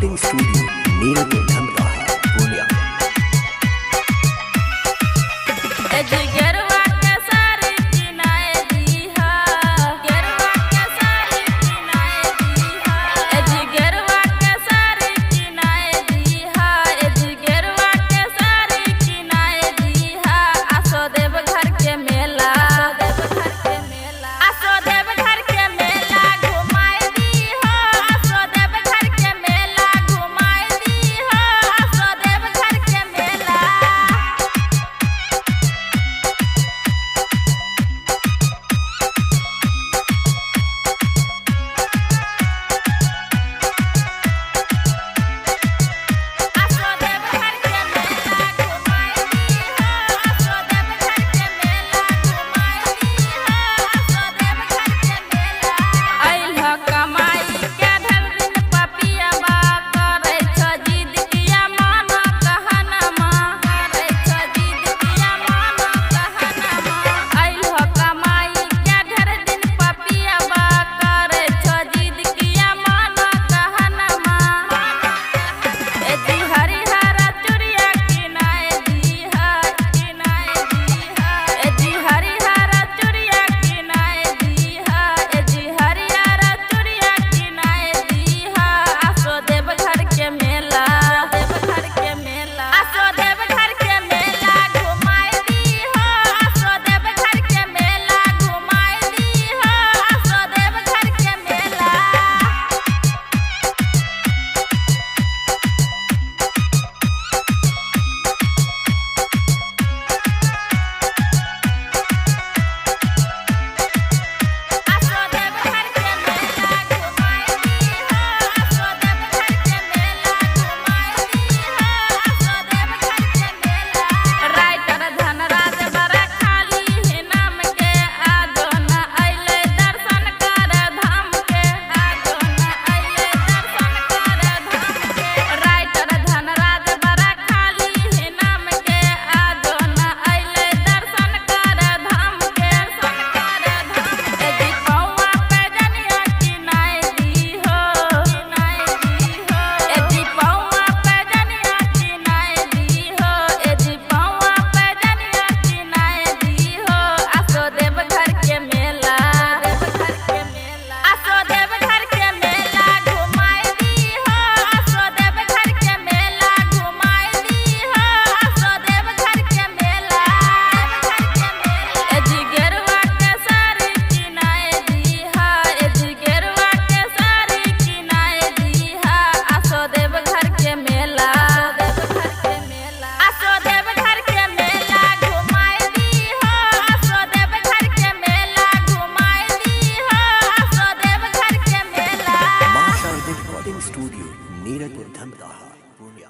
Recording Studio, Neeraj Dhamdaha, Purnia. गेरुआ के साड़ी किनाए दीहा, गेरुआ के साड़ी किनाए दीहा, गेरुआ के साड़ी किनाए दीहा, गेरुआ के साड़ी किनाए दीहा। आसो देव घर के मेला, देव घर के मेला, आसो देव घर के मेला घुमाए दीहा, आसो देव घर के मेला घुमाए दीहा, आसो देव घर के मेला। आसो देव घर के मेला घुमाए दीहा, आसो देव घर के मेला घुमाए दीहा, आसो देव घर के मेला। अइलह कमाई के ढेर पपियाबा, करै छ जिद किया माना कहनमा, करै छ जिद किया माना कहनमा। अइलह कमाई के ढेर दिन पपियाबा, करै छ जिद किया माना कहनमा। एजी हरिहर चूड़िया किनाए दीहा, किनाए दीहा, एजी हरिहर चूड़िया किनाए दीहा, एजी हरिहर चूड़िया किनाए दीहा। आसो देव घर के मेला, देव घर के मेला, आसो देव घर के मेला घुमाए दीहा, आसो देव घर के मेला घुमाए दीहा, आसो देव घर के मेला। आसो देव घर के मेला घुमाए दीहा, आसो देव घर के मेला घुमाए दीहा, आसो देव घर के मेला। राइटर धनराज बड़ा खाली है नाम के, आजो न अइले दर्शन कर धाम के, आजो न अइले दर्शन कर धाम के। राइटर धनराज बड़ा खाली है नाम के, आजो न अइले दर्शन कर धाम के, दर्शन कर धाम के। एजी पौआ पैजनिया किनाए दीहो, किनाए दीहो, एजी पौआ पैजनिया किनाए दीहो, एजी पौआ पैजनिया किनाए दीहो। आसो देव घर के मेला, देव घर के मेला, आसो देव घर के मेला घुमाए दीहो, आसो देव घर के मेला घुमाए दीहो, आसो देव घर के मेला, देव घर के मेला। एजी गेरुआ के साड़ी किनाए दीहा, एजी गेरुआ के साड़ी किनाए दीहा, आसो देव घर के मेला, देव घर के मेला, आसो देव घर के मेला घुमाए दीहा, आसो देव घर के मेला घुमाए दीहा, आसो देव घर के मेला। Maa Sharde Recording Studio, Neeraj Dhamdaha, Purnia.